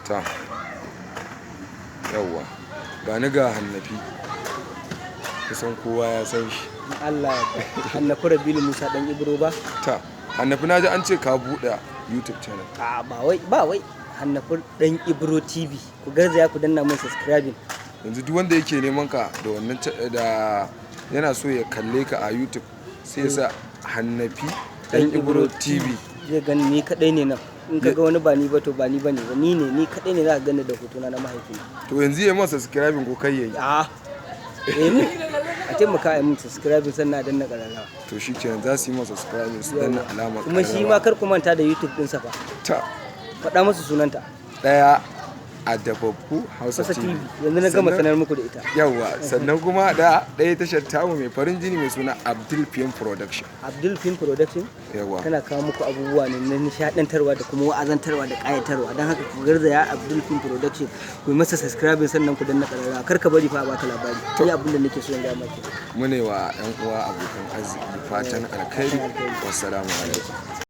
Ta yawwa, ga ni ga Hannafi, kusan kowa ya san shi. Allah ya Hannafi Rabilu Musa Dan Ibro ba. Ta Hannafi, na ji an ce ka buɗe YouTube channel. A ba wai ba wai, Hannafi Dan Ibro TV. Ku garzaya ku danna mun subscribing. Yanzu duk wanda yake neman ka da wannan da yana so ya kalle ka a YouTube, sai ya sa Hannafi Dan Ibro TV. Zai gani, ni kadai ne nan. In ka ga wani ba ni ba, to ba ni bane ba, ni ne, ni kadai ne za ka gani da hotona na mahaifina. To yanzu ya masa subscribing ko kai yayi? A eh, mu a taimaka a yi mun subscribing, sannan a danna ƙararrawa. To shikenan, za su yi masa subscribing, su danna alamar Kuma shi ma ƙararrawa. kar ku manta da YouTube ɗinsa fa. Ta. Faɗa musu sunanta. Daya a Dababbu Hausa Hausa TV. TV, yanzu na gama Sannan- sanar muku da ita. Yawwa, sannan kuma da ɗaya tashar tamu mai farin jini mai suna Abdul Film Production. Abdul Film Production. Yawwa. Tana kawo muku abubuwa ne na nishadantarwa da kuma wa'azantarwa da ƙayatarwa. Don haka ku garzaya Abdul Film Production, ku yi masa subscribing, sannan ku danna ƙararrawa. Kar ka bari fa a baka labari. Ni abin da nake so in ga maka. Mune wa 'yan uwa abokan arziki fatan alkhairi. Wassalamu alaikum.